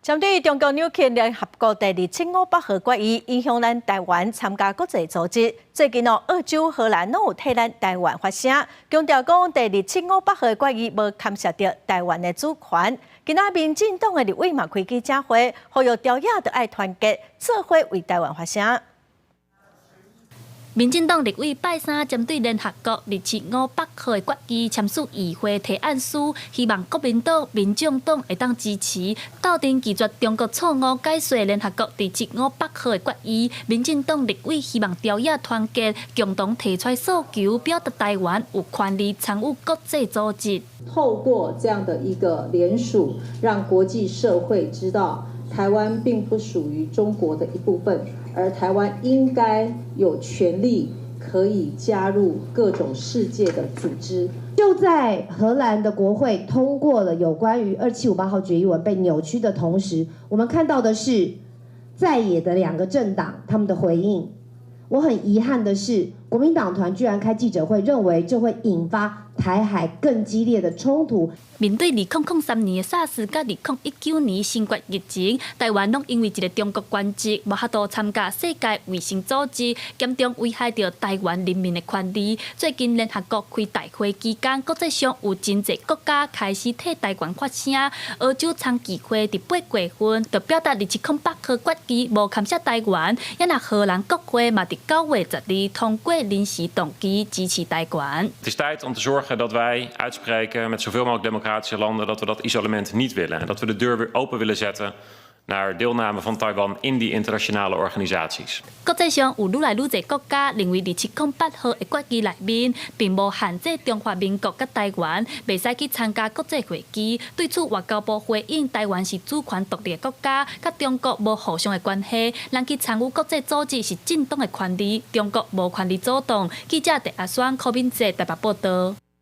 針對中國扭曲聯合國第二七五八號決議，影響咱台灣參加國際組織。最近哦，澳洲、荷蘭攏有替咱台灣發聲，強調講第二七五八號決議無牽涉著台灣的主權。今仔民進黨的立委嘛開記者會，呼籲朝野著愛團結，做伙為台灣發聲。民進黨立委拜三針對聯合國二七五八號的決議簽署議會提案書，希望國民黨、民眾黨會當支持，鬥陣拒絕中國錯誤解釋聯合國二七五八號的決議。民進黨立委希望朝野團結，共同提出訴求，表達台灣有權利參與國際組織。透過這樣的一個聯署，讓國際社會知道台灣並不屬於中國的一部分。而台灣應該有權利可以加入各種世界的組織。就在荷蘭的國會通過了有關於2758號決議文被扭曲的同時，我們看到的是在野的兩個政黨他們的回應。我很遺憾的是，國民黨團居然開記者會，認為這會引發台海更激烈的衝突。面對2003年的薩斯佮2019年新冠疫情，台灣攏因為一個中國原則，無法度參加世界衛生組織，嚴重危害著台灣人民的權利。最近聯合國開大會期間，國際上有真濟國家開始替台灣發聲。澳洲參議會佇8月份就表達2708號決議無牽涉台灣，抑若荷蘭國會嘛佇9月12通過臨時動議支持台灣。 Het is tijd om te zorgen dat wij uitspreken met zoveel mogelijk democratische landen dat we dat isolement niet willen en dat we de deur weer open willen zetten naar deelname van Taiwan in die internationale organisaties. 國際上有愈來愈濟國家認為2708號的決議內面並無限制中華民國佮台灣袂使去參加國際會議。對此，外交部回應：台灣是主權獨立的國家，佮中國無互相的關係，咱去參與國際組織是正當的權利，中國無權利阻擋。記者鄭阿雙、柯敏哲台北報道。